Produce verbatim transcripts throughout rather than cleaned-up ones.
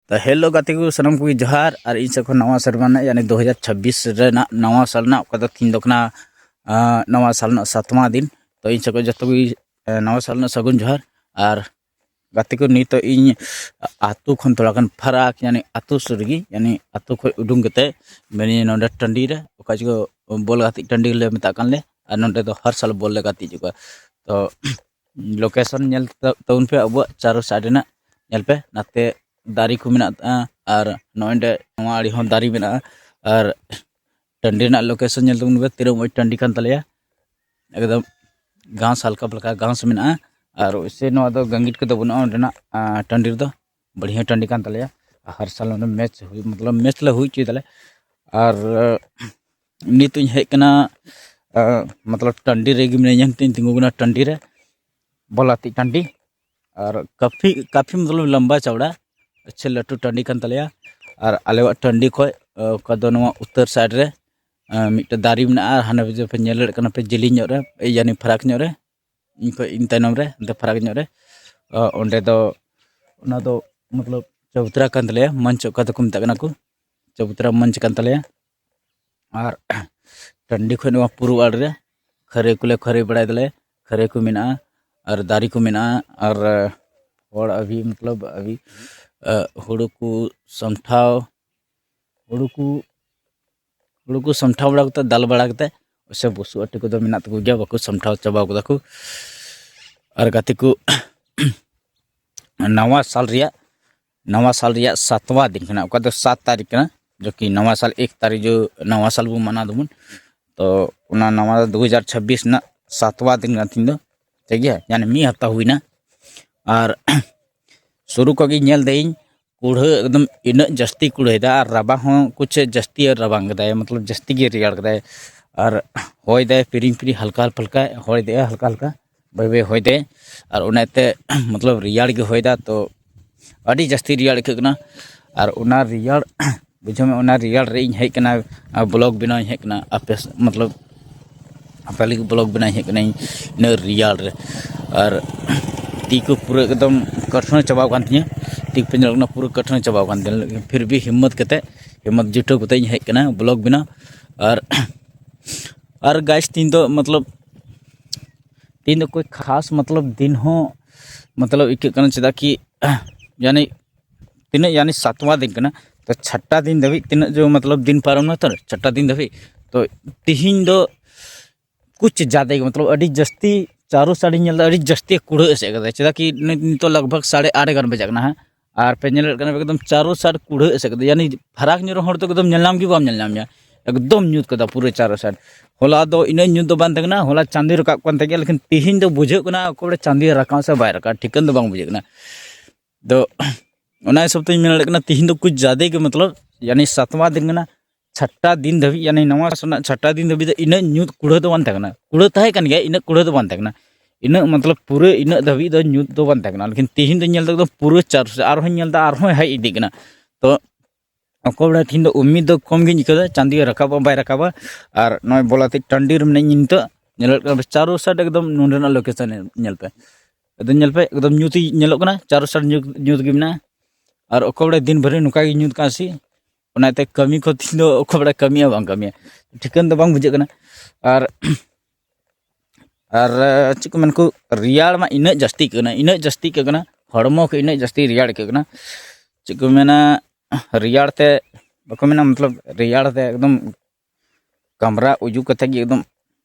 ᱛᱚ ᱦᱮᱞᱳ ᱜᱟᱛᱮ ᱠᱚ, ᱥᱟᱱᱟᱢ ᱠᱚᱜᱮ ᱡᱚᱦᱟᱨ᱾ ᱟᱨ ᱤᱧ ᱥᱮᱫ ᱠᱷᱚᱱ ᱱᱟᱣᱟ ᱥᱮᱨᱢᱟ ᱨᱮᱱᱟᱜ, ᱭᱟᱱᱤ ᱫᱩ ᱦᱟᱡᱟᱨ ᱪᱷᱟᱵᱵᱤᱥ ᱨᱮᱱᱟᱜ ᱱᱟᱣᱟ ᱥᱟᱞ ᱨᱮᱱᱟᱜ, ᱚᱠᱟ ᱫᱚ ᱛᱤᱦᱤᱧ ᱫᱚ ᱠᱟᱱᱟ, ᱟᱸ, ᱱᱟᱣᱟ ᱥᱟᱞ ᱨᱮᱱᱟᱜ ᱥᱟᱛᱣᱟ ᱫᱤᱱ᱾ ᱛᱚ ᱤᱧ ᱥᱮᱫ ᱠᱷᱚᱱ ᱡᱚᱛᱚ ᱜᱮ, ᱮᱸ, ᱱᱟᱣᱟ ᱥᱟᱞ ᱨᱮᱱᱟᱜ ᱥᱟᱹᱜᱩᱱ ᱡᱚᱦᱟᱨ᱾ ᱟᱨ ᱜᱟᱛᱮ ᱠᱚ, ᱱᱤᱛᱚᱜ ᱤᱧ ᱟᱹᱛᱩ ᱠᱷᱚᱱ ᱛᱷᱚᱲᱟ ᱜᱟᱱ ᱯᱷᱟᱨᱟᱠ, ᱭᱟᱱᱤ ᱟᱹᱛᱩ ᱥᱩᱨ ᱨᱮᱜᱮ, ᱭᱟᱱᱤ ᱟᱹᱛᱩ ᱠᱷᱚᱱ ᱩᱰᱩᱝ ᱠᱟᱛᱮ ᱢᱮᱱᱟᱹᱧ ᱱᱚᱰᱮ ᱴᱟᱺᱰᱤ ᱨᱮ, ᱚᱠᱟ ᱡᱚᱠᱷᱚᱡ ᱵᱚᱞ ᱜᱟᱛᱮᱜ ᱴᱟᱺᱰᱤ ᱞᱮ ᱢᱮᱛᱟᱜ ᱠᱟᱱ ᱞᱮ, ᱟᱨ ᱱᱚᱰᱮ ᱫᱚ ᱦᱟᱨ ᱥᱟᱞ ᱵᱚᱞ ᱞᱮ ᱜᱟᱛᱮᱜ ᱦᱤᱡᱩᱜᱼᱟ᱾ ᱛᱚ ᱞᱳᱠᱮᱥᱚᱱ ᱧᱮᱞ ᱛᱟ-, ᱛᱟᱵᱚᱱ ᱯᱮ, ᱟᱵᱚᱣᱟᱜ ᱪᱟᱨᱚ ᱥᱟᱭᱤᱰ ᱨᱮᱱᱟᱜ ᱧᱮᱞ ᱯᱮ, ᱱᱟᱛᱮ ᱫᱟᱨᱮ ᱠᱚ ᱢᱮᱱᱟᱜᱼᱟ, ᱟᱨ ᱱᱚᱜᱼᱚᱭ ᱱᱚᱰᱮ ᱱᱚᱣᱟ ᱟᱲᱮ ᱦᱚᱸ ᱫᱟᱨᱮ ᱢᱮᱱᱟᱜᱼᱟ᱾ ᱟᱨ ᱴᱟᱺᱰᱤ ᱨᱮᱱᱟᱜ ᱞᱳᱠᱮᱥᱚᱱ ᱧᱮᱞ ᱛᱟᱵᱚᱱ ᱯᱮ, ᱛᱤᱱᱟᱹᱜ ᱢᱚᱡᱽ ᱴᱟᱺᱰᱤ ᱠᱟᱱ ᱛᱟᱞᱮᱭᱟ, ᱮᱠᱫᱚᱢ ᱜᱷᱟᱥ ᱦᱟᱞᱠᱟ ᱯᱷᱟᱞᱠᱟ ᱜᱷᱟᱥ ᱢᱮᱱᱟᱜᱼᱟ᱾ ᱟᱨ ᱥᱮ ᱱᱚᱣᱟ ᱫᱚ ᱜᱟᱸᱜᱤᱴ ᱠᱚᱫᱚ ᱵᱟᱹᱱᱩᱜᱼᱟ ᱚᱸᱰᱮᱱᱟᱜ, ᱟᱸ, ᱴᱟᱺᱰᱤ ᱨᱮᱫᱚ᱾ ᱵᱟᱹᱲᱦᱤᱭᱟᱹ ᱴᱟᱺᱰᱤ ᱠᱟᱱ ᱛᱟᱞᱮᱭᱟ᱾ ᱟᱨ ᱦᱟᱨ ᱥᱟᱞ ᱚᱸᱰᱮ ᱢᱮᱪ ᱦᱩᱭ, ᱢᱚᱛᱞᱚᱵ ᱢᱮᱪ ᱞᱮ ᱦᱩᱭ ᱦᱚᱪᱚᱭ ᱫᱟᱞᱮ᱾ ᱟᱨ, ᱟᱸ, ᱱᱤᱛ ᱤᱧ ᱦᱮᱡ ᱠᱟᱱᱟ, ᱟᱸ, ᱢᱚᱛᱞᱚᱵ ᱴᱟᱺᱰᱤ ᱨᱮᱜᱮ ᱢᱤᱱᱟᱹᱧᱟ, ᱱᱤᱛᱚᱜ ᱤᱧ ᱛᱤᱸᱜᱩ ᱠᱟᱱᱟ ᱴᱟᱺᱰᱤ ᱨᱮ, ᱵᱚᱞ ᱜᱟᱛᱮᱜ ᱴᱟᱺᱰᱤ᱾ ᱟᱨ ᱠᱟᱯᱷᱤ, ᱠᱟᱯᱷᱤ ᱢᱚᱛᱞᱚᱵ ᱞᱟᱢᱵᱟ ᱪᱟᱣᱲᱟ, ᱟᱪᱪᱷᱟ ᱞᱟᱹᱴᱩ ᱴᱟᱺᱰᱤ ᱠᱟᱱ ᱛᱟᱞᱮᱭᱟ᱾ ᱟᱨ ᱟᱞᱮᱭᱟᱜ ᱴᱟᱺᱰᱤ ᱠᱷᱚᱡ, ᱟᱸ, ᱚᱠᱟ ᱫᱚ ᱱᱚᱣᱟ ᱩᱛᱛᱚᱨ ᱥᱟᱭᱤᱰ ᱨᱮ, ᱟᱸ, ᱢᱤᱫᱴᱮᱱ ᱫᱟᱨᱮ ᱢᱮᱱᱟᱜᱼᱟ, ᱟᱨ ᱦᱟᱱᱟ ᱯᱮ ᱧᱮᱞ ᱫᱟᱲᱮᱭᱟᱜ ᱠᱟᱱᱟ ᱯᱮ ᱡᱮᱞᱮᱧ ᱧᱚᱜ ᱨᱮ, ᱮᱭ ᱡᱟᱹᱱᱤ ᱯᱷᱟᱨᱟᱠ ᱧᱚᱜ ᱨᱮ, ᱤᱧ ᱠᱷᱚᱡ ᱤᱧ ᱛᱟᱭᱱᱚᱢ ᱨᱮ, ᱚᱱᱛᱮ ᱯᱷᱟᱨᱟᱠ ᱧᱚᱜ ᱨᱮ, ᱟᱸ, ᱚᱸᱰᱮ ᱫᱚ, ᱚᱱᱟ ᱫᱚ ᱢᱚᱛᱞᱚᱵ ᱪᱚᱵᱩᱛᱨᱟ ᱠᱟᱱ ᱛᱟᱞᱮᱭᱟ, ᱢᱚᱧᱪ ᱚᱠᱟ ᱫᱚᱠᱚ ᱢᱮᱛᱟᱜ ᱠᱟᱱᱟ ᱠᱚ, ᱪᱚᱵᱩᱛᱨᱟ ᱢᱚᱧᱪ ᱠᱟᱱ ᱛᱟᱞᱮᱭᱟ᱾ ᱟᱨ ᱴᱟᱺᱰᱤ ᱠᱷᱚᱱ ᱱᱚᱣᱟ ᱯᱩᱨᱩᱵ ᱟᱲᱮ ᱨᱮ ᱠᱷᱟᱹᱨᱟᱹᱭ ᱠᱚᱞᱮ ᱠᱷᱟᱹᱨᱟᱹᱭ ᱵᱟᱲᱟᱭ ᱫᱟᱞᱮ, ᱠᱷᱟᱹᱨᱟᱹᱭ ᱠᱚ ᱢᱮᱱᱟᱜᱼᱟ ᱟᱨ ᱫᱟᱨᱮ ᱠᱚ ᱢᱮᱱᱟᱜᱼᱟ᱾ ᱟᱨ ᱦᱚᱲ ᱟᱹᱵᱤ ᱢᱚᱛᱞᱚᱵ ᱟᱹᱵᱤ, ᱟᱸ, ᱦᱩᱲᱩ ᱠᱚ ᱥᱟᱢᱴᱷᱟᱣ, ᱦᱩᱲᱩ ᱠᱚ, ᱦᱩᱲᱩ ᱠᱚ ᱥᱟᱢᱴᱷᱟᱣ ᱵᱟᱲᱟ ᱠᱟᱛᱮ, ᱫᱟᱞ ᱵᱟᱲᱟ ᱠᱟᱛᱮ, ᱥᱮ ᱵᱩᱥᱩᱵ ᱟᱹᱴᱤ ᱠᱚᱫᱚ ᱢᱮᱱᱟᱜ ᱛᱟᱠᱚ ᱜᱮᱭᱟ, ᱵᱟᱠᱚ ᱥᱟᱢᱴᱷᱟᱣ ᱪᱟᱵᱟ ᱠᱟᱫᱟ ᱠᱚ᱾ ᱟᱨ ᱜᱟᱛᱮ ᱠᱚ, ᱱᱟᱣᱟ ᱥᱟᱞ ᱨᱮᱭᱟᱜ, ᱱᱟᱣᱟ ᱥᱟᱞ ᱨᱮᱭᱟᱜ ᱥᱟᱛᱣᱟ ᱫᱤᱱ ᱠᱟᱱᱟ, ᱚᱠᱟ ᱫᱚ ᱥᱟᱛ ᱛᱟᱹᱨᱤᱠᱷ ᱠᱟᱱᱟ, ᱡᱚ ᱠᱤ ᱱᱟᱣᱟ ᱥᱟᱞ ᱮᱠ ᱛᱟᱹᱨᱤᱠᱷ ᱡᱚ ᱱᱟᱣᱟ ᱥᱟᱞ ᱵᱚᱱ ᱢᱟᱱᱟᱣ ᱫᱟᱵᱚᱱ᱾ ᱛᱚ ᱚᱱᱟ ᱱᱟᱣᱟ ᱫᱩ ᱦᱟᱡᱟᱨ ᱪᱷᱟᱵᱵᱤᱥ ᱨᱮᱱᱟᱜ ᱥᱟᱛᱣᱟ ᱫᱤᱱ ᱠᱟᱱᱟ ᱛᱤᱦᱤᱧ ᱫᱚ, ᱴᱷᱤᱠ ᱜᱮᱭᱟ, ᱭᱟᱱᱤ ᱢᱤᱫ ᱦᱟᱯᱛᱟ ᱦᱩᱭᱱᱟ᱾ ᱟᱨ ᱥᱩᱨᱩ ᱠᱷᱚᱱ ᱜᱮ ᱧᱮᱞ ᱫᱟᱹᱧ ᱠᱩᱲᱦᱟᱹ ᱮᱠᱫᱚᱢ ᱤᱱᱟᱹᱜ ᱡᱟᱹᱥᱛᱤ ᱠᱩᱲᱦᱟᱹᱭᱮᱫᱟ, ᱟᱨ ᱨᱟᱵᱟᱝ ᱦᱚᱸ ᱠᱩᱪ ᱡᱟᱹᱥᱛᱤ ᱨᱟᱵᱟᱝ ᱠᱮᱫᱟᱭ, ᱢᱚᱛᱞᱚᱵ ᱡᱟᱹᱥᱛᱤ ᱜᱮ ᱨᱮᱭᱟᱲ ᱠᱮᱫᱟᱭ᱾ ᱟᱨ ᱦᱚᱭ ᱫᱟᱭ ᱯᱷᱤᱨᱤᱧ ᱯᱷᱤᱨᱤ, ᱦᱟᱞᱠᱟ ᱦᱟᱞᱠᱟ ᱦᱚᱭ ᱫᱟᱭ, ᱦᱟᱞᱠᱟ ᱦᱟᱞᱠᱟ ᱵᱟᱹᱭ ᱵᱟᱹᱭ ᱦᱚᱭ ᱫᱟᱭ᱾ ᱟᱨ ᱚᱱᱟᱛᱮ ᱢᱚᱛᱞᱚᱵ ᱨᱮᱭᱟᱲ ᱜᱮ ᱦᱚᱭ ᱫᱟ, ᱛᱚ ᱟᱹᱰᱤ ᱡᱟᱹᱥᱛᱤ ᱨᱮᱭᱟᱲ ᱟᱹᱭᱠᱟᱹᱜ ᱠᱟᱱᱟ᱾ ᱟᱨ ᱚᱱᱟ ᱨᱮᱭᱟᱲ, ᱵᱩᱡᱷᱟᱹᱣ ᱢᱮ, ᱚᱱᱟ ᱨᱮᱭᱟᱲ ᱨᱮ ᱤᱧ ᱦᱮᱡ ᱠᱟᱱᱟ, ᱟᱨ ᱵᱞᱚᱜ ᱵᱮᱱᱟᱣ ᱤᱧ ᱦᱮᱡ ᱠᱟᱱᱟ ᱟᱯᱮ ᱥ-, ᱢᱚᱛᱞᱚᱵ ᱟᱯᱮ ᱞᱟᱹᱜᱤᱫ ᱵᱞᱚᱜ ᱵᱮᱱᱟᱣ ᱤᱧ ᱦᱮᱡ ᱠᱟᱱᱟᱧ ᱤᱱᱟᱹ ᱨᱮᱭᱟᱲ ᱨᱮ᱾ ᱟᱨ ᱛᱤ ᱠᱚ ᱯᱩᱨᱟᱹ ᱮᱠᱫᱚᱢ ᱠᱟᱹᱴᱷᱟᱹᱱ ᱪᱟᱵᱟᱣ ᱟᱠᱟᱱ ᱛᱤᱧᱟᱹ᱾ ᱛᱤ ᱠᱚ ᱯᱮ ᱧᱮᱞ ᱠᱟᱱᱟ, ᱯᱩᱨᱟᱹ ᱠᱟᱹᱴᱷᱟᱹᱱ ᱪᱟᱵᱟᱣ ᱟᱠᱟᱱ ᱛᱤᱧᱟᱹ᱾ ᱯᱷᱤᱨ ᱵᱷᱤ ᱦᱤᱢᱢᱚᱛ ᱠᱟᱛᱮ, ᱦᱤᱢᱢᱚᱛ ᱡᱩᱴᱟᱹᱣ ᱠᱟᱛᱮ ᱤᱧ ᱦᱮᱡ ᱟᱠᱟᱱᱟ ᱵᱞᱚᱜ ᱵᱮᱱᱟᱣ᱾ ᱟᱨ ᱟᱨ ᱜᱟᱭᱥ, ᱛᱤᱦᱤᱧ ᱫᱚ ᱢᱚᱛᱞᱚᱵ ᱛᱤᱦᱤᱧ ᱫᱚ ᱠᱳᱭ ᱠᱷᱟᱥ ᱢᱚᱛᱞᱚᱵ ᱫᱤᱱ ᱦᱚᱸ ᱢᱚᱛᱞᱚᱵ ᱟᱹᱭᱠᱟᱹᱜ ᱠᱟᱱᱟ, ᱪᱮᱫᱟᱜ ᱠᱤ ᱭᱟᱱᱤ ᱛᱤᱱᱟᱹᱜ ᱭᱟᱱᱤ ᱥᱟᱛᱣᱟ ᱫᱤᱱ ᱠᱟᱱᱟ᱾ ᱛᱚ ᱪᱷᱟᱴᱴᱟ ᱫᱤᱱ ᱫᱷᱟᱹᱵᱤᱡ ᱛᱤᱱᱟᱹᱜ ᱡᱮ ᱢᱚᱛᱞᱚᱵ ᱫᱤᱱ ᱯᱟᱨᱚᱢ ᱱᱟ ᱛᱚ, ᱪᱷᱟᱴᱴᱟ ᱫᱤᱱ ᱫᱷᱟᱹᱵᱤᱡ᱾ ᱛᱚ ᱛᱤᱦᱤᱧ ᱫᱚ ᱠᱩᱪ ᱡᱟᱫᱟ ᱜᱮ ᱢᱚᱛᱞᱚᱵ ᱟᱹᱰᱤ ᱡᱟᱹᱥᱛᱤ ᱪᱟᱨᱚ ᱥᱟᱲᱤᱧ ᱧᱮᱞ ᱮᱫᱟ, ᱟᱹᱰᱤ ᱡᱟᱹᱥᱛᱤ ᱠᱩᱲᱦᱟᱹ ᱮᱥᱮᱫ ᱠᱟᱫᱟ᱾ ᱪᱮᱫᱟᱜ ᱠᱤ ᱱᱤᱛ- ᱱᱤᱛᱚᱜ ᱞᱟᱜᱽ ᱵᱷᱟᱜᱽ ᱥᱟᱲᱮ ᱟᱴ ᱜᱟᱱ ᱵᱟᱡᱟᱜ ᱠᱟᱱᱟ ᱦᱟᱸᱜ, ᱟᱨ ᱯᱮ ᱧᱮᱞᱮᱫ ᱠᱟᱱᱟ ᱮᱠᱫᱚᱢ ᱪᱟᱨᱚ ᱥᱟᱲ ᱠᱩᱲᱦᱟᱹ ᱮᱥᱮᱫ ᱠᱟᱫᱟ᱾ ᱭᱟᱱᱤ ᱯᱷᱟᱨᱟᱠ ᱧᱚᱜ ᱨᱮᱱ ᱦᱚᱲ ᱫᱚ ᱮᱠᱫᱚᱢ ᱧᱮᱞ ᱧᱟᱢ ᱜᱮ ᱵᱟᱢ ᱧᱮᱞ ᱧᱟᱢ ᱧᱟ, ᱮᱠᱫᱚᱢ ᱧᱩᱛ ᱠᱟᱫᱟ ᱯᱩᱨᱟᱹ ᱪᱟᱨᱚ ᱥᱟᱲ᱾ ᱦᱚᱞᱟ ᱫᱚ ᱤᱱᱟᱹᱜ ᱧᱩᱛ ᱫᱚ ᱵᱟᱝ ᱛᱟᱦᱮᱸ ᱠᱟᱱᱟ, ᱦᱚᱞᱟ ᱪᱟᱸᱫᱚᱭ ᱨᱟᱠᱟᱵ ᱠᱟᱱ ᱛᱟᱦᱮᱸ ᱜᱮᱭᱟ, ᱞᱮᱠᱤᱱ ᱛᱤᱦᱤᱧ ᱫᱚ ᱵᱩᱡᱷᱟᱹᱜ ᱠᱟᱱᱟ ᱚᱠᱟ ᱵᱚᱞᱮ ᱪᱟᱸᱫᱚᱭ ᱨᱟᱠᱟᱵ ᱥᱮ ᱵᱟᱭ ᱨᱟᱠᱟᱵ, ᱴᱷᱤᱠᱟᱹᱱ ᱫᱚ ᱵᱟᱝ ᱵᱩᱡᱷᱟᱹᱜ ᱠᱟᱱᱟ᱾ ᱫᱚ ᱚᱱᱟ ᱦᱤᱥᱟᱹᱵ ᱛᱮᱧ ᱢᱮᱱ ᱫᱟᱲᱮᱭᱟᱜ ᱠᱟᱱᱟ ᱛᱤᱦᱤᱧ ᱫᱚ ᱠᱩᱪ ᱡᱟᱫᱟ ᱜᱮ ᱢᱚᱛᱞᱚᱵ ᱭᱟᱱᱤ ᱥᱟᱛᱣᱟ ᱫᱤᱱ ᱠᱟᱱᱟ, ᱪᱷᱟᱴᱴᱟ ᱫᱤᱱ ᱫᱷᱟᱹᱵᱤᱡ, ᱭᱟᱱᱤ ᱱᱚᱣᱟ ᱨᱮᱱᱟᱜ ᱪᱷᱟᱴᱴᱟ ᱫᱤᱱ ᱫᱷᱟᱹᱵᱤᱡ ᱫᱚ ᱤᱱᱟᱹᱜ ᱧᱩᱛ ᱠᱩᱲᱦᱟᱹ ᱫᱚ ᱵᱟᱝ ᱛᱟᱦᱮᱸ ᱠᱟᱱᱟ᱾ ᱠᱩᱲᱦᱟᱹ ᱛᱟᱦᱮᱸ ᱠᱟᱱ ᱜᱮᱭᱟ, ᱤᱱᱟᱹᱜ ᱠᱩᱲᱦᱟᱹ ᱫᱚ ᱵᱟᱝ ᱛᱟᱦᱮᱸ ᱠᱟᱱᱟ᱾ ᱤᱱᱟᱹᱜ ᱢᱚᱛᱞᱚᱵ ᱯᱩᱨᱟᱹ ᱤᱱᱟᱹᱜ ᱫᱷᱟᱹᱵᱤᱡ ᱫᱚ ᱧᱩᱛ ᱫᱚ ᱵᱟᱝ ᱛᱟᱦᱮᱸ ᱠᱟᱱᱟ, ᱞᱮᱠᱤᱱ ᱛᱤᱦᱤᱧ ᱫᱚ ᱧᱮᱞ ᱫᱟ ᱮᱠᱫᱚᱢ ᱯᱩᱨᱟᱹ ᱪᱟᱨ ᱥᱮ ᱟᱨᱦᱚᱸᱧ ᱧᱮᱞ ᱫᱟ ᱟᱨᱦᱚᱸᱭ ᱦᱮᱡ ᱤᱫᱤᱜ ᱠᱟᱱᱟ᱾ ᱛᱚ ᱚᱠᱚᱭ ᱵᱟᱲᱟᱭ ᱛᱤᱦᱤᱧ ᱫᱚ ᱩᱢᱤᱫ ᱫᱚ ᱠᱚᱢ ᱜᱤᱧ ᱟᱹᱭᱠᱟᱹᱣ ᱫᱟ ᱪᱟᱸᱫᱚᱭ ᱨᱟᱠᱟᱵᱟ ᱵᱟᱭ ᱨᱟᱠᱟᱵᱟ᱾ ᱟᱨ ᱱᱚᱜᱼᱚᱭ ᱵᱚᱞᱟᱛᱤ ᱴᱟᱺᱰᱤ ᱨᱮ ᱢᱮᱱᱟᱹᱧ ᱱᱤᱛᱚᱜ, ᱧᱮᱞᱚᱜ ᱠᱟᱱᱟ ᱪᱟᱨᱚ ᱥᱟᱭᱤᱰ ᱮᱠᱫᱚᱢ ᱱᱚᱸᱰᱮᱱᱟᱜ ᱞᱳᱠᱮᱥᱚᱱ ᱧᱮᱞ ᱯᱮ, ᱮᱠᱫᱚᱢ ᱧᱮᱞ ᱯᱮ ᱮᱠᱫᱚᱢ ᱧᱩᱛ ᱧᱮᱞᱚᱜ ᱠᱟᱱᱟ, ᱪᱟᱨᱚ ᱥᱟᱭᱤᱰ ᱧᱩᱛ, ᱧᱩᱛ ᱜᱮ ᱢᱮᱱᱟᱜᱼᱟ᱾ ᱟᱨ ᱚᱠᱚᱭ ᱵᱟᱲᱟᱭ ᱫᱤᱱ ᱵᱷᱳᱨ ᱱᱚᱝᱠᱟ ᱜᱮ ᱧᱩᱛ ᱠᱟᱱᱟ ᱥᱮ, ᱚᱱᱟᱛᱮ ᱠᱟᱹᱢᱤ ᱠᱚ ᱛᱤᱦᱤᱧ ᱫᱚ ᱚᱠᱚᱭ ᱵᱟᱲᱟᱭ ᱠᱟᱹᱢᱤᱭᱟ ᱵᱟᱝ ᱠᱟᱹᱢᱤᱭᱟ, ᱴᱷᱤᱠᱟᱹᱱ ᱫᱚ ᱵᱟᱝ ᱵᱩᱡᱷᱟᱹᱜ ᱠᱟᱱᱟ᱾ ᱟᱨ ᱟᱨ ᱪᱮᱫ ᱠᱚ ᱢᱮᱱ ᱠᱚ, ᱨᱮᱭᱟᱲ ᱢᱟ ᱤᱱᱟᱹᱜ ᱡᱟᱹᱥᱛᱤ ᱟᱹᱭᱠᱟᱹᱜ ᱠᱟᱱᱟ, ᱤᱱᱟᱹᱜ ᱡᱟᱹᱥᱛᱤ ᱟᱹᱭᱠᱟᱹᱜ ᱠᱟᱱᱟ, ᱦᱚᱲᱢᱚ ᱠᱚ ᱤᱱᱟᱹᱜ ᱡᱟᱹᱥᱛᱤ ᱨᱮᱭᱟᱲ ᱟᱹᱭᱠᱟᱹᱜ ᱠᱟᱱᱟ᱾ ᱪᱮᱫ ᱠᱚ ᱢᱮᱱᱟ, ᱨᱮᱭᱟᱲ ᱛᱮ ᱵᱟᱠᱚ ᱢᱮᱱᱟ ᱢᱚᱛᱞᱚᱵ ᱨᱮᱭᱟᱲ ᱛᱮ ᱮᱠᱫᱚᱢ ᱠᱟᱢᱨᱟ ᱩᱡᱩ ᱠᱟᱛᱮ ᱜᱮ ᱮᱠᱫᱚᱢ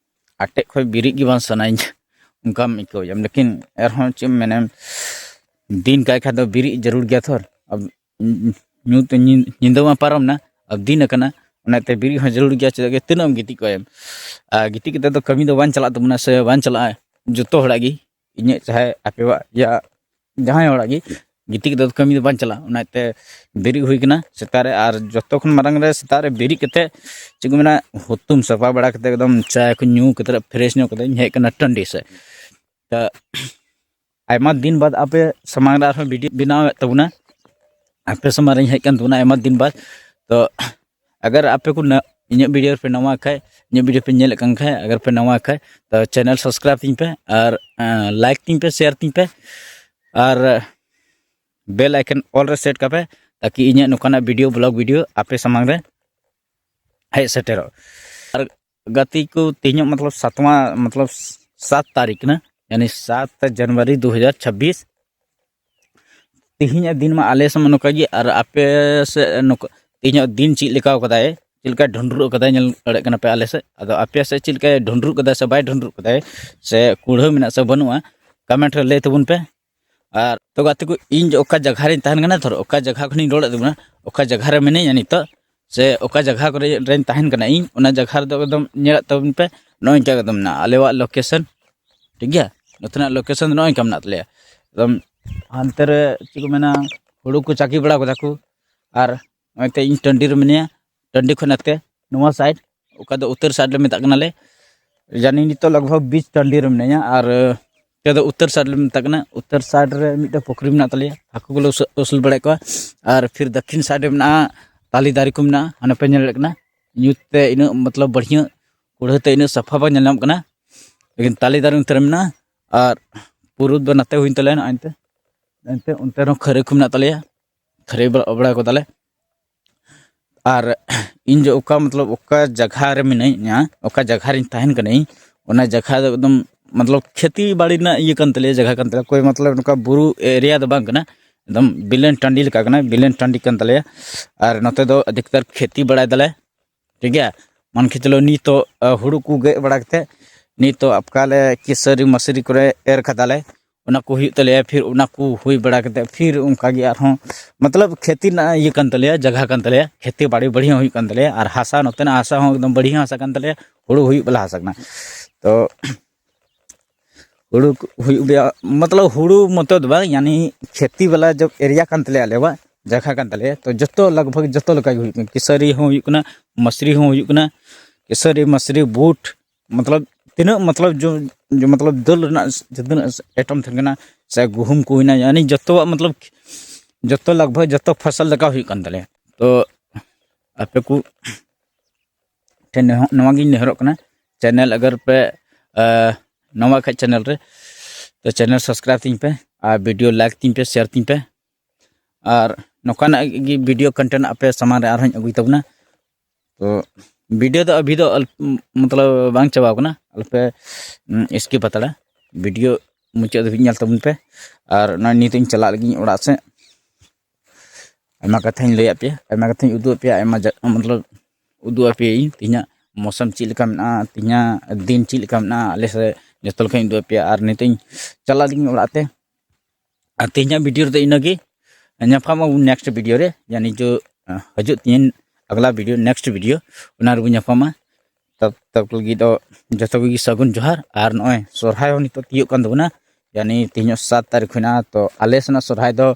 ᱟᱴᱮᱫ ᱠᱷᱚᱱ ᱵᱮᱨᱮᱫ ᱜᱮ ᱵᱟᱝ ᱥᱟᱱᱟᱧ ᱚᱱᱠᱟᱢ ᱟᱹᱭᱠᱟᱹᱣ ᱧᱟᱢ᱾ ᱞᱮᱠᱤᱱ ᱮᱱᱨᱮᱦᱚᱸ ᱪᱮᱫ ᱮᱢ ᱢᱮᱱᱟ, ᱫᱤᱱ ᱠᱟᱭ ᱠᱷᱟᱱ ᱫᱚ ᱵᱮᱨᱮᱫ ᱡᱟᱹᱨᱩᱲ ᱜᱮᱭᱟ ᱛᱷᱚᱨ᱾ ᱟᱵ- ᱧᱩᱛ ᱧᱤ- ᱧᱤᱫᱟᱹ ᱢᱟ ᱯᱟᱨᱚᱢ ᱱᱟ, ᱟᱵ ᱫᱤᱱ ᱟᱠᱟᱱᱟ, ᱚᱱᱟᱛᱮ ᱵᱮᱨᱮᱫ ᱦᱚᱸ ᱡᱟᱹᱨᱩᱲ ᱜᱮᱭᱟ᱾ ᱪᱮᱫᱟᱜ ᱡᱮ ᱛᱤᱱᱟᱹᱜ ᱮᱢ ᱜᱤᱛᱤᱡ ᱠᱚᱜᱼᱟ ᱮᱢ? ᱟᱨ ᱜᱤᱛᱤᱡ ᱠᱟᱛᱮ ᱫᱚ ᱠᱟᱹᱢᱤ ᱫᱚ ᱵᱟᱝ ᱪᱟᱞᱟᱜ ᱛᱟᱵᱚᱱᱟ ᱥᱮ ᱵᱟᱝ ᱪᱟᱞᱟᱜᱼᱟ ᱡᱚᱛᱚ ᱦᱚᱲᱟᱜ ᱜᱮ, ᱤᱧᱟᱹᱜ ᱪᱟᱦᱮ ᱟᱯᱮᱣᱟᱜ ᱭᱟ ᱡᱟᱦᱟᱸᱭ ᱦᱚᱲᱟᱜ ᱜᱮ, ᱜᱤᱛᱤᱡ ᱠᱟᱛᱮ ᱫᱚ ᱠᱟᱹᱢᱤ ᱫᱚ ᱵᱟᱝ ᱪᱟᱞᱟᱜᱼᱟ᱾ ᱚᱱᱟᱛᱮ ᱵᱮᱨᱮᱫ ᱦᱩᱭ ᱠᱟᱱᱟ ᱥᱮᱛᱟᱜ ᱨᱮ, ᱟᱨ ᱡᱚᱛᱚ ᱠᱷᱚᱱ ᱢᱟᱨᱟᱝ ᱨᱮ ᱥᱮᱛᱟᱜ ᱨᱮ ᱵᱮᱨᱮᱫ ᱠᱟᱛᱮ ᱪᱮᱫ ᱠᱚ ᱢᱮᱱᱟ, ᱦᱩᱛᱩᱢ ᱥᱟᱯᱷᱟ ᱵᱟᱲᱟ ᱠᱟᱛᱮ ᱮᱠᱫᱚᱢ ᱪᱟ ᱠᱚ ᱧᱩ ᱠᱟᱛᱮ ᱯᱷᱨᱮᱥ ᱧᱚᱜ ᱠᱟᱛᱮ ᱤᱧ ᱦᱮᱡ ᱠᱟᱱᱟ ᱴᱟᱺᱰᱤ ᱥᱮᱫ᱾ ᱛᱚ ᱟᱭᱢᱟ ᱫᱤᱱ ᱵᱟᱫ ᱟᱯᱮ ᱥᱟᱢᱟᱝ ᱨᱮ ᱟᱨᱦᱚᱸ ᱵᱷᱤᱰᱤᱭᱳ ᱵᱮᱱᱟᱣᱮᱫ ᱛᱟᱵᱚᱱᱟ, ᱟᱯᱮ ᱥᱟᱢᱟᱝ ᱨᱮᱧ ᱦᱮᱡ ᱠᱟᱱ ᱛᱟᱵᱚᱱᱟ ᱟᱭᱢᱟ ᱫᱤᱱ ᱵᱟᱫ᱾ ᱛᱚ ᱟᱜᱟᱨ ᱟᱯᱮ ᱠᱚ ᱱᱟ- ᱤᱧᱟᱹᱜ ᱵᱷᱤᱰᱤᱭᱳ ᱨᱮᱯᱮ ᱱᱟᱣᱟ ᱠᱷᱟᱡ, ᱤᱧᱟᱹᱜ ᱵᱷᱤᱰᱤᱭᱳ ᱯᱮ ᱧᱮᱞᱮᱫ ᱠᱟᱱ ᱠᱷᱟᱡ, ᱟᱜᱟᱨ ᱯᱮ ᱱᱟᱣᱟ ᱠᱷᱟᱡ, ᱛᱚ ᱪᱮᱱᱮᱞ ᱥᱟᱵᱥᱠᱨᱟᱭᱤᱵᱽ ᱛᱤᱧ ᱯᱮ ᱟᱨ ᱞᱟᱭᱤᱠ ᱛᱤᱧ ᱯᱮ, ᱥᱮᱭᱟᱨ ᱛᱤᱧ ᱯᱮ ᱟᱨ ᱵᱮᱞ ᱟᱭᱠᱚᱱ ᱚᱞ ᱨᱮ ᱥᱮᱴ ᱠᱟᱯᱮ, ᱛᱟᱠᱤ ᱤᱧᱟᱹᱜ ᱱᱚᱝᱠᱟᱱᱟᱜ ᱵᱷᱤᱰᱤᱭᱳ, ᱵᱞᱚᱜ ᱵᱷᱤᱰᱤᱭᱳ ᱟᱯᱮ ᱥᱟᱢᱟᱝ ᱨᱮ ᱦᱮᱡ ᱥᱮᱴᱮᱨᱚᱜ᱾ ᱟᱨ ᱜᱟᱛᱮ ᱠᱚ, ᱛᱮᱦᱮᱧᱚᱜ ᱢᱚᱛᱞᱚᱵ ᱥᱟᱛᱣᱟ, ᱢᱚᱛᱞᱚᱵ ᱥᱟᱛ ᱛᱟᱹᱨᱤᱠᱷ ᱠᱟᱱᱟ, ᱭᱟᱱᱤ ᱥᱟᱛ ᱡᱟᱱᱩᱣᱟᱨᱤ ᱫᱩ ᱦᱟᱡᱟᱨ ᱪᱷᱟᱵᱵᱤᱥ᱾ ᱛᱮᱦᱮᱧᱟᱜ ᱫᱤᱱ ᱢᱟ ᱟᱞᱮ ᱥᱮᱫ ᱢᱟ ᱱᱚᱝᱠᱟ ᱜᱮ, ᱟᱨ ᱟᱯᱮ ᱥᱮᱫ ᱱᱚᱝᱠᱟ ᱛᱮᱦᱮᱧᱟᱜ ᱫᱤᱱ ᱪᱮᱫ ᱞᱮᱠᱟ ᱠᱟᱫᱟᱭ, ᱪᱮᱫ ᱞᱮᱠᱟ ᱰᱷᱩᱸᱰᱨᱩᱜ ᱠᱟᱫᱟᱭ, ᱧᱮᱞ ᱫᱟᱲᱮᱭᱟᱜ ᱠᱟᱱᱟ ᱯᱮ ᱟᱞᱮ ᱥᱮᱫ᱾ ᱟᱫᱚ ᱟᱯᱮ ᱥᱮᱫ ᱪᱮᱫ ᱞᱮᱠᱟᱭ ᱰᱷᱩᱸᱰᱨᱩᱜ ᱠᱟᱫᱟᱭ ᱥᱮ ᱵᱟᱭ ᱰᱷᱩᱸᱰᱨᱩᱜ ᱠᱟᱫᱟᱭ, ᱥᱮ ᱠᱩᱲᱦᱟᱹ ᱢᱮᱱᱟᱜ ᱥᱮ ᱵᱟᱹᱱᱩᱜᱼᱟ, ᱠᱚᱢᱮᱱᱴ ᱨᱮ ᱞᱟᱹᱭ ᱛᱟᱵᱚᱱ ᱯᱮ᱾ ᱟᱨ ᱛᱚ ᱜᱟᱛᱮ ᱠᱚ, ᱤᱧ ᱡᱮ ᱚᱠᱟ ᱡᱟᱭᱜᱟ ᱨᱮᱧ ᱛᱟᱦᱮᱱ ᱠᱟᱱᱟ, ᱫᱷᱚᱨᱚ ᱚᱠᱟ ᱡᱟᱭᱜᱟ ᱠᱷᱚᱱᱤᱧ ᱨᱚᱲᱮᱫ ᱛᱟᱵᱚᱱᱟ, ᱚᱠᱟ ᱡᱟᱭᱜᱟ ᱨᱮ ᱢᱤᱱᱟᱹᱧᱟ ᱱᱤᱛᱚᱜ, ᱥᱮ ᱚᱠᱟ ᱡᱟᱭᱜᱟ ᱠᱚᱨᱮ ᱨᱮᱧ ᱛᱟᱦᱮᱱ ᱠᱟᱱᱟ ᱤᱧ, ᱚᱱᱟ ᱡᱟᱭᱜᱟ ᱨᱮᱫᱚ ᱮᱠᱫᱚᱢ ᱧᱮᱞᱮᱫ ᱛᱟᱵᱚᱱ ᱯᱮ, ᱱᱚᱜᱼᱚᱭ ᱱᱚᱝᱠᱟ ᱮᱠᱫᱚᱢ ᱢᱮᱱᱟᱜᱼᱟ ᱟᱞᱮᱣᱟᱜ ᱞᱳᱠᱮᱥᱚᱱ, ᱴᱷᱤᱠ ᱜᱮᱭᱟ᱾ ᱱᱚᱛᱮᱱᱟᱜ ᱞᱳᱠᱮᱥᱚᱱ ᱫᱚ ᱱᱚᱜᱼᱚᱭ ᱱᱚᱝᱠᱟ ᱢᱮᱱᱟᱜ ᱛᱟᱞᱮᱭᱟ᱾ ᱮᱠᱫᱚᱢ ᱦᱟᱱᱛᱮ ᱨᱮ ᱪᱮᱫ ᱠᱚ ᱢᱮᱱᱟ, ᱦᱩᱲᱩ ᱠᱚ ᱪᱟᱹᱠᱤ ᱵᱟᱲᱟ ᱠᱟᱫᱟ ᱠᱚ, ᱟᱨ ᱱᱚᱜᱼᱚᱭ ᱛᱮ ᱤᱧ ᱴᱟᱺᱰᱤ ᱨᱮ ᱢᱤᱱᱟᱹᱧᱟ, ᱴᱟᱺᱰᱤ ᱠᱷᱚᱱ ᱱᱟᱛᱮ ᱱᱚᱣᱟ ᱥᱟᱭᱤᱰ, ᱚᱠᱟ ᱫᱚ ᱩᱛᱛᱚᱨ ᱥᱟᱭᱤᱰ ᱞᱮ ᱢᱮᱛᱟᱜ ᱠᱟᱱᱟᱞᱮ, ᱡᱟᱹᱱᱤ ᱱᱤᱛᱚᱜ ᱞᱟᱜᱽ ᱵᱷᱟᱜᱽ ᱵᱤᱪ ᱴᱟᱺᱰᱤ ᱨᱮ ᱢᱤᱱᱟᱹᱧᱟ᱾ ᱟᱨ ᱱᱚᱛᱮ ᱫᱚ ᱩᱛᱛᱚᱨ ᱥᱟᱭᱤᱰ ᱞᱮ ᱢᱮᱛᱟᱜ ᱠᱟᱱᱟ᱾ ᱩᱛᱛᱚᱨ ᱥᱟᱭᱤᱰ ᱨᱮ ᱢᱤᱫᱴᱮᱱ ᱯᱩᱠᱷᱨᱤ ᱢᱮᱱᱟᱜ ᱛᱟᱞᱮᱭᱟ, ᱦᱟᱹᱠᱩ ᱠᱚᱞᱮ ᱟᱹᱥᱩ-, ᱟᱹᱥᱩᱞ ᱵᱟᱲᱟᱭᱮᱫ ᱠᱚᱣᱟ᱾ ᱟᱨ ᱯᱷᱤᱨ ᱫᱟᱹᱠᱷᱤᱱ ᱥᱟᱭᱤᱰ ᱨᱮ ᱢᱮᱱᱟᱜᱼᱟ ᱛᱟᱞᱮ ᱫᱟᱨᱮ ᱠᱚ ᱢᱮᱱᱟᱜᱼᱟ, ᱦᱟᱱᱮ ᱯᱮ ᱧᱮᱞ ᱫᱟᱲᱮᱭᱟᱜ ᱠᱟᱱᱟ᱾ ᱧᱩᱛ ᱛᱮ ᱤᱱᱟᱹᱜ ᱢᱚᱛᱞᱚᱵ ᱵᱟᱹᱲᱦᱤᱭᱟᱹ ᱠᱩᱲᱦᱟᱹ ᱛᱮ ᱤᱱᱟᱹᱜ ᱥᱟᱯᱷᱟ ᱵᱟᱝ ᱧᱮᱞ ᱧᱟᱢᱚᱜ ᱠᱟᱱᱟ, ᱞᱮᱠᱤᱱ ᱛᱟᱞᱮ ᱫᱟᱨᱮ ᱚᱱᱛᱮ ᱨᱮ ᱢᱮᱱᱟᱜᱼᱟ᱾ ᱟᱨ ᱯᱩᱨᱩᱵ ᱫᱚ ᱱᱟᱛᱮ ᱦᱩᱭᱮᱱ ᱛᱟᱞᱮᱭᱟ, ᱱᱚᱜᱼᱚᱭ ᱮᱱᱛᱮ, ᱮᱱᱛᱮ ᱚᱱᱛᱮ ᱨᱮᱦᱚᱸ ᱠᱷᱟᱹᱨᱟᱹᱭ ᱠᱚ ᱢᱮᱱᱟᱜ ᱛᱟᱞᱮᱭᱟ, ᱠᱷᱟᱹᱨᱟᱹᱭ ᱵᱟᱲᱟ, ᱵᱟᱲᱟ ᱠᱚᱫᱟᱞᱮ᱾ ᱟᱨ ᱤᱧ ᱡᱮ ᱚᱠᱟ ᱢᱚᱛᱞᱚᱵ ᱚᱠᱟ ᱡᱟᱭᱜᱟ ᱨᱮ ᱢᱤᱱᱟᱹᱧᱟ, ᱚᱠᱟ ᱡᱟᱭᱜᱟ ᱨᱤᱧ ᱛᱟᱦᱮᱱ ᱠᱟᱹᱱᱟᱹᱧ, ᱚᱱᱟ ᱡᱟᱭᱜᱟ ᱫᱚ ᱮᱠᱫᱚᱢ ᱢᱚᱛᱞᱚᱵ ᱠᱷᱮᱛᱤ ᱵᱟᱲᱤ ᱨᱮᱱᱟᱜ ᱤᱭᱟᱹ ᱠᱟᱱ ᱛᱟᱞᱮᱭᱟ, ᱡᱟᱭᱜᱟ ᱠᱟᱱ ᱛᱟᱞᱮᱭᱟ᱾ ᱠᱳᱭ ᱢᱚᱛᱞᱚᱵ ᱱᱚᱝᱠᱟ ᱵᱩᱨᱩ ᱮᱨᱤᱭᱟ ᱫᱚ ᱵᱟᱝ ᱠᱟᱱᱟ, ᱮᱠᱫᱚᱢ ᱵᱤᱞᱟᱹᱱ ᱴᱟᱺᱰᱤ ᱞᱮᱠᱟ ᱠᱟᱱᱟ, ᱵᱤᱞᱟᱹᱱ ᱴᱟᱺᱰᱤ ᱠᱟᱱ ᱛᱟᱞᱮᱭᱟ᱾ ᱟᱨ ᱱᱚᱛᱮ ᱫᱚ ᱟᱹᱰᱤᱠᱛᱟᱨ ᱠᱷᱮᱛᱤ ᱵᱟᱲᱟᱭ ᱫᱟᱞᱮ, ᱴᱷᱤᱠ ᱜᱮᱭᱟ᱾ ᱢᱟᱱ ᱠᱮ ᱪᱚᱞᱚ ᱱᱤᱛᱚᱜ, ᱟ, ᱦᱩᱲᱩ ᱠᱚ ᱜᱮᱫ ᱵᱟᱲᱟ ᱠᱟᱛᱮᱫ ᱱᱤᱛᱚᱜ ᱟᱯᱠᱟ ᱞᱮ ᱠᱤᱥᱟᱹᱨᱤ ᱢᱟᱥᱨᱤ ᱠᱚᱨᱮ ᱮᱨ ᱠᱟᱫᱟᱞᱮ, ᱚᱱᱟ ᱠᱚ ᱦᱩᱭᱩᱜ ᱛᱟᱞᱮᱭᱟ᱾ ᱯᱷᱤᱨ ᱚᱱᱟ ᱠᱚ ᱦᱩᱭ ᱵᱟᱲᱟ ᱠᱟᱛᱮᱫ ᱯᱷᱤᱨ ᱚᱱᱠᱟ ᱜᱮ ᱟᱨᱦᱚᱸ ᱢᱚᱛᱞᱚᱵ ᱠᱷᱮᱛᱤ ᱨᱮᱱᱟᱜ ᱤᱭᱟᱹ ᱠᱟᱱ ᱛᱟᱞᱮᱭᱟ, ᱡᱟᱭᱜᱟ ᱠᱟᱱ ᱛᱟᱞᱮᱭᱟ, ᱠᱷᱮᱛᱤ ᱵᱟᱲᱤ ᱵᱟᱲᱤ ᱦᱚᱸ ᱦᱩᱭᱩᱜ ᱠᱟᱱ ᱛᱟᱞᱮᱭᱟ᱾ ᱟᱨ ᱦᱟᱥᱟ, ᱱᱚᱛᱮᱱᱟᱜ ᱦᱟᱥᱟ ᱦᱚᱸ ᱮᱠᱫᱚᱢ ᱵᱟᱲᱤᱭᱟ ᱦᱟᱥᱟ ᱠᱟᱱ ᱛᱟᱞᱮᱭᱟ, ᱦᱩᱲᱩ ᱦᱩᱭᱩᱜ ᱵᱟᱞᱟ ᱦᱟᱥᱟ ᱠᱟᱱᱟ᱾ ᱛᱚ ᱦᱩᱲᱩ ᱠᱚ ᱦᱩᱭᱩᱜ ᱜᱮᱭᱟ, ᱢᱚᱛᱞᱚᱵ ᱦᱩᱲᱩ ᱢᱚᱛᱚ ᱫᱚ ᱵᱟᱝ, ᱭᱟᱱᱤ ᱠᱷᱮᱛᱤ ᱵᱟᱞᱟ ᱡᱚᱵ ᱮᱨᱤᱭᱟ ᱠᱟᱱ ᱛᱟᱞᱮᱭᱟ, ᱟᱞᱮᱣᱟᱜ ᱡᱟᱭᱜᱟ ᱠᱟᱱ ᱛᱟᱞᱮᱭᱟ᱾ ᱛᱚ ᱡᱚᱛᱚ ᱞᱟᱜᱽ ᱵᱷᱟᱜᱽ ᱡᱚᱛᱚ ᱞᱮᱠᱟ ᱜᱮ ᱦᱩᱭᱩᱜ ᱠᱟᱱᱟ, ᱠᱤᱥᱟᱹᱨᱤ ᱦᱚᱸ ᱦᱩᱭᱩᱜ ᱠᱟᱱᱟ, ᱢᱟᱥᱨᱤ ᱦᱚᱸ ᱦᱩᱭᱩᱜ ᱠᱟᱱᱟ, ᱠᱤᱥᱟᱹᱨᱤ, ᱢᱟᱥᱨᱤ, ᱵᱩᱴ, ᱢᱚᱛᱞᱚᱵ ᱛᱤᱱᱟᱹᱜ ᱢᱚᱛᱞᱚᱵ ᱡᱚ, ᱡᱚ, ᱢᱚᱛᱞᱚᱵ ᱫᱟᱹᱞ ᱨᱮᱱᱟᱜ ᱡᱟᱦᱟᱸ ᱛᱤᱱᱟᱹᱜ ᱟᱭᱴᱮᱢ ᱛᱟᱦᱮᱱ ᱠᱟᱱᱟ, ᱥᱮ ᱜᱩᱦᱩᱢ ᱠᱚ ᱦᱩᱭᱱᱟ, ᱭᱟᱱᱤ ᱡᱚᱛᱚᱣᱟᱜ ᱢᱚᱛᱞᱚᱵ ᱡᱚᱛᱚ ᱞᱟᱜᱽ ᱵᱷᱟᱜᱽ ᱡᱚᱛᱚ ᱯᱷᱚᱥᱚᱞ ᱞᱮᱠᱟ ᱦᱩᱭᱩᱜ ᱠᱟᱱ ᱛᱟᱞᱮᱭᱟ᱾ ᱛᱚ ᱟᱯᱮ ᱠᱚ ᱴᱷᱮᱱ ᱱᱚᱣᱟ ᱜᱤᱧ ᱱᱮᱦᱚᱨᱚᱜ ᱠᱟᱱᱟ, ᱪᱮᱱᱮᱞ ᱟᱜᱟᱨ ᱯᱮ ᱱᱟᱣᱟ ᱠᱷᱟᱡ ᱪᱮᱱᱮᱞ ᱨᱮ, ᱛᱚ ᱪᱮᱱᱮᱞ ᱥᱟᱵᱥᱠᱨᱟᱭᱤᱵᱽ ᱛᱤᱧ ᱯᱮ ᱟᱨ ᱵᱷᱤᱰᱤᱭᱳ ᱞᱟᱭᱤᱠ ᱛᱤᱧ ᱯᱮ, ᱥᱮᱭᱟᱨ ᱛᱤᱧ ᱯᱮ᱾ ᱟᱨ ᱱᱚᱝᱠᱟᱱᱟᱜ ᱜᱮ ᱵᱷᱤᱰᱤᱭᱳ ᱠᱚᱱᱴᱮᱱᱴ ᱟᱯᱮ ᱥᱟᱢᱟᱝ ᱨᱮ ᱟᱨᱦᱚᱸᱧ ᱟᱹᱜᱩᱭ ᱛᱟᱵᱚᱱᱟ᱾ ᱛᱚ ᱵᱷᱤᱰᱤᱭᱳ ᱫᱚ ᱟᱵᱷᱤ ᱫᱚ ᱟᱞ- ᱢᱚᱛᱞᱚᱵ ᱵᱟᱝ ᱪᱟᱵᱟᱣ ᱠᱟᱱᱟ, ᱟᱞᱚᱯᱮ ᱥᱠᱤᱯ ᱦᱟᱛᱟᱲᱟ᱾ ᱵᱷᱤᱰᱤᱭᱳ ᱢᱩᱪᱟᱹᱫ ᱫᱷᱟᱹᱵᱤᱡ ᱧᱮᱞ ᱛᱟᱵᱚᱱ ᱯᱮ᱾ ᱟᱨ ᱱᱚᱜᱼᱚᱭ ᱱᱤᱛᱚᱜ ᱤᱧ ᱪᱟᱞᱟᱜ ᱞᱟᱹᱜᱤᱫ ᱚᱲᱟᱜ ᱥᱮᱫ᱾ ᱟᱭᱢᱟ ᱠᱟᱛᱷᱟᱧ ᱞᱟᱹᱭᱟᱫ ᱯᱮᱭᱟ, ᱟᱭᱢᱟ ᱠᱟᱛᱷᱟᱧ ᱩᱫᱩᱜ ᱟᱫ ᱯᱮᱭᱟ, ᱟᱭᱢᱟ ᱡᱟ- ᱢᱚᱛᱞᱚᱵ ᱩᱫᱩᱜ ᱟᱯᱮᱭᱟᱹᱧ ᱛᱮᱦᱮᱧᱟᱜ ᱢᱳᱥᱚᱢ ᱪᱮᱫ ᱞᱮᱠᱟ ᱢᱮᱱᱟᱜᱼᱟ, ᱛᱮᱦᱮᱧᱟᱜ ᱫᱤᱱ ᱪᱮᱫ ᱞᱮᱠᱟ ᱢᱮᱱᱟᱜᱼᱟ ᱟᱞᱮ ᱥᱮᱫ, ᱡᱚᱛᱚ ᱞᱮᱠᱟᱧ ᱩᱫᱩᱜ ᱟᱯᱮᱭᱟ᱾ ᱟᱨ ᱱᱤᱛᱚᱜ ᱤᱧ ᱪᱟᱞᱟᱜ ᱞᱟᱹᱜᱤᱫ ᱚᱲᱟᱜ ᱛᱮ᱾ ᱟᱨ ᱛᱮᱦᱮᱧᱟᱜ ᱵᱷᱤᱰᱤᱭᱳ ᱨᱮᱫᱚ ᱤᱱᱟᱹᱜᱮ, ᱧᱟᱯᱟᱢ ᱟᱵᱚᱱ ᱱᱮᱠᱥᱴ ᱵᱷᱤᱰᱤᱭᱳ ᱨᱮ᱾ ᱭᱟᱱᱤ ᱡᱚ ᱦᱤᱡᱩᱜ ᱛᱤᱧ ᱟᱜᱽᱞᱟ ᱵᱷᱤᱰᱤᱭᱳ, ᱱᱮᱠᱥᱴ ᱵᱷᱤᱰᱤᱭᱳ, ᱚᱱᱟ ᱨᱮᱵᱚᱱ ᱧᱟᱯᱟᱢᱟ᱾ ᱛᱟᱵ ᱛᱟᱵ ᱞᱟᱹᱜᱤᱫ ᱫᱚ ᱡᱚᱛᱚ ᱠᱚᱜᱮ ᱥᱟᱹᱜᱩᱱ ᱡᱚᱦᱟᱨ᱾ ᱟᱨ ᱱᱚᱜᱼᱚᱭ ᱥᱚᱨᱦᱟᱭ ᱦᱚᱸ ᱱᱤᱛᱚᱜ ᱛᱤᱭᱳᱜ ᱠᱟᱱ ᱛᱟᱵᱚᱱᱟ, ᱭᱟᱱᱤ ᱛᱮᱦᱮᱧᱚᱜ ᱥᱟᱛ ᱛᱟᱹᱨᱤᱠᱷ ᱦᱩᱭᱱᱟ, ᱛᱚ ᱟᱞᱮ ᱥᱮᱱᱟᱜ ᱥᱚᱨᱦᱟᱭ ᱫᱚ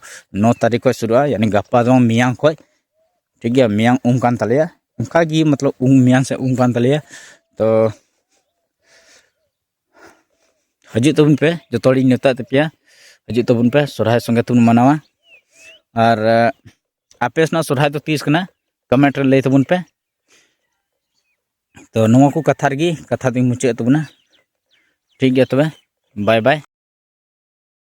ᱱᱚ ᱛᱟᱹᱨᱤᱠᱷ ᱠᱷᱚᱱ ᱥᱩᱨᱩᱜᱼᱟ, ᱭᱟᱱᱤ ᱜᱟᱯᱟ ᱫᱚ ᱢᱮᱭᱟᱝ ᱠᱷᱚᱱ, ᱴᱷᱤᱠ ᱜᱮᱭᱟ, ᱢᱮᱭᱟᱝ ᱩᱢ ᱠᱟᱱ ᱛᱟᱞᱮᱭᱟ, ᱚᱱᱠᱟ ᱜᱮ ᱢᱚᱛᱞᱚᱵ ᱩᱢ ᱢᱮᱭᱟᱝ ᱥᱮ ᱩᱢ ᱠᱟᱱ ᱛᱟᱞᱮᱭᱟ᱾ ᱛᱚ ᱦᱤᱡᱩᱜ ᱛᱟᱵᱚᱱ ᱯᱮ, ᱡᱚᱛᱚ ᱦᱚᱲᱤᱧ ᱱᱮᱣᱛᱟᱭᱮᱫ ᱛᱟᱯᱮᱭᱟ, ᱦᱤᱡᱩᱜ ᱛᱟᱵᱚᱱ ᱯᱮ, ᱥᱚᱨᱦᱟᱭ ᱥᱚᱸᱜᱮ ᱛᱮᱵᱚᱱ ᱢᱟᱱᱟᱣᱟ᱾ ᱟᱨ ᱟᱯᱮ ᱥᱮᱱᱟᱜ ᱥᱚᱨᱦᱟᱭ ᱫᱚ ᱛᱤᱥ ᱠᱟᱱᱟ, ᱠᱚᱢᱮᱱᱴ ᱨᱮ ᱞᱟᱹᱭ ᱛᱟᱵᱚᱱ ᱯᱮ᱾ ᱛᱚ ᱱᱚᱣᱟ ᱠᱚ ᱠᱟᱛᱷᱟ ᱨᱮᱜᱮ ᱠᱟᱛᱷᱟ ᱫᱚᱧ ᱢᱩᱪᱟᱹᱫ ᱛᱟᱵᱚᱱᱟ᱾ ᱴᱷᱤᱠ ᱜᱮᱭᱟ ᱛᱚᱵᱮ, ᱵᱟᱭ ᱵᱟᱭ᱾